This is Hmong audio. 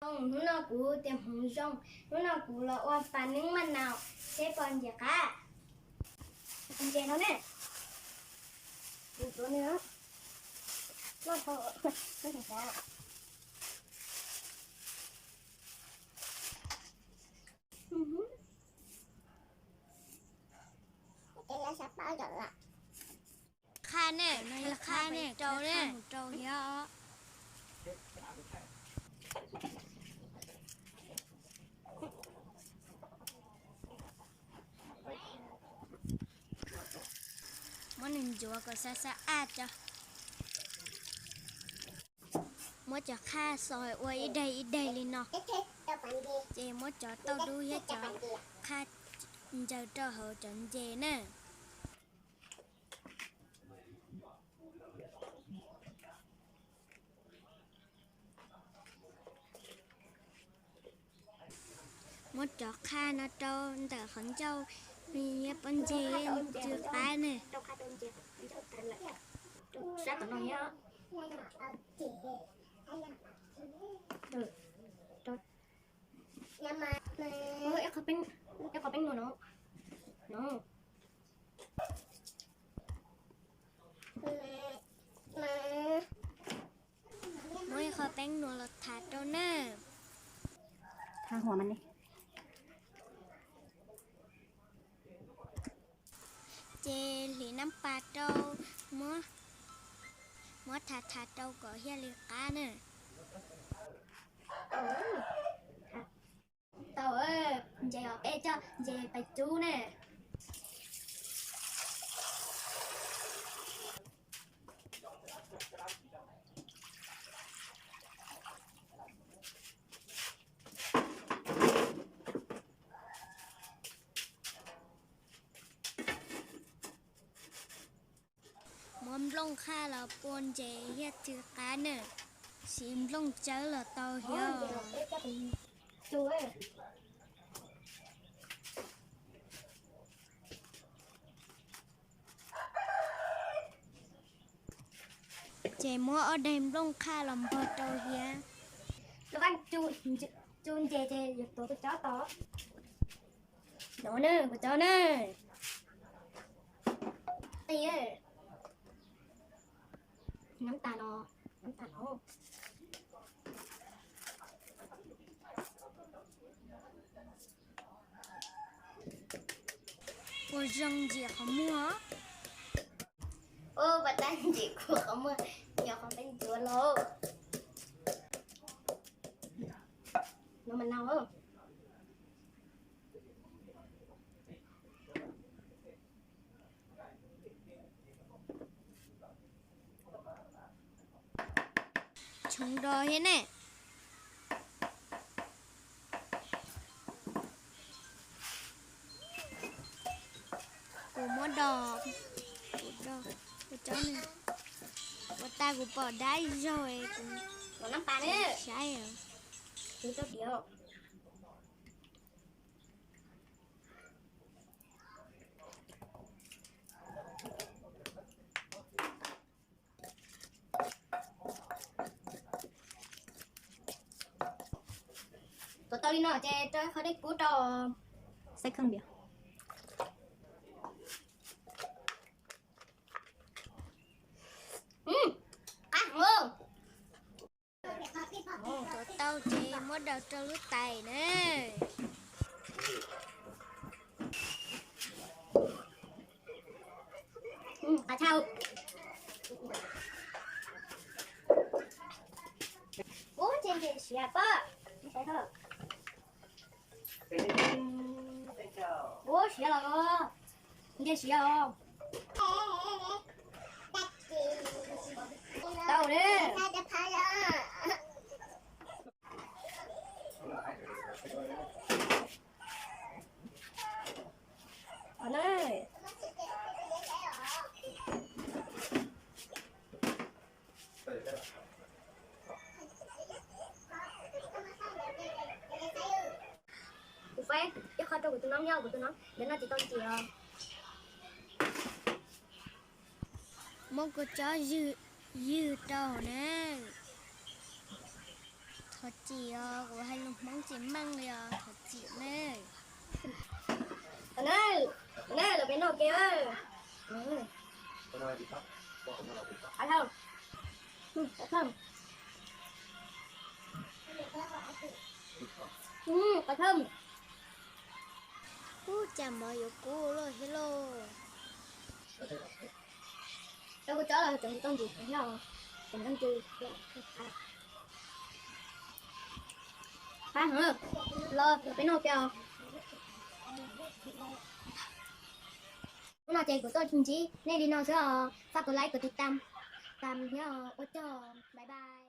Hnub no kuv tias hmoov zoo, hnub no kuv los ua pas neeb maj naus seb puas nce qab. Nce no ne. Kuv tuav nws. Qha ne, qha ne, rau ne, rau thiab. Muab nws ncuav kom xab xab ab tso. Muab cov qha xo ua ib daim ib daim li no. Ces muab cov tauj dub thiab cov qha ntsaws rau hauv cov nce na. Muab cov qha no rau ntawm qhov ncauj, yuav poob nce, tsw qab ne. Ib qho peeb, ib qho peeb nuav no. No. Muab ib qho peeb nuav los thav rau na. Ces hliv nab pas rau, muab, muab thav thav rau kom thiaj li qab na. Tau, nce os, peb coj nce pais cub ne. Muab nplooj qhaj los pua ntses thiaj tsw qab na, siv nplooj tsawb los tau thiab. Ces muab ob daim nplooj qhaj los npog rau thiab. Tsu ntses ces yuav tuav kuv cov tod. No na, kuv cov na. Nab tas no, nab tas no. Ua zoo ntsim qhov muag. Ua pas tab ntsim kuv qhov muag, yog qhov peb ncuav los. No mas no. Tshoob do thiab ne. Kuv muab do, kuv do, kuv cov ne. Ua tas kuv pom dab zog, kuv saib. Tuav tau li no ces rau qhov dej kub rau. Xaib kheej diam. Qab heev. Tuav tau ces muab daws rau lub tais na. Ub, ntses siav pob. Ub, siav los, ntses siav os. Tau ne. Kuv faib ib qho rau kuv tus noob nyob, kuv tus noob ntawm no tsis tau ntsim os. Muab kua txob ywg rau na. Thov txim os, kuv hais lus Hmoob tsis meej li os, thov txim ne. Thov ne, thov ne, lawv peb noj ke. Qhov thơm. Qhov thơm. Ub, cas mov yuav kub luaj thiab lauj. Cov kuv tsob los tseem tau ntsis thiab os, tseem tau ntsis. Qab heev, los peb noj kiag os. Hnub no ces kuv tuaj ntsib nej li no xwb os, faj kuv like kuv tiv tam, tam thiab ua tsaug, bye bye.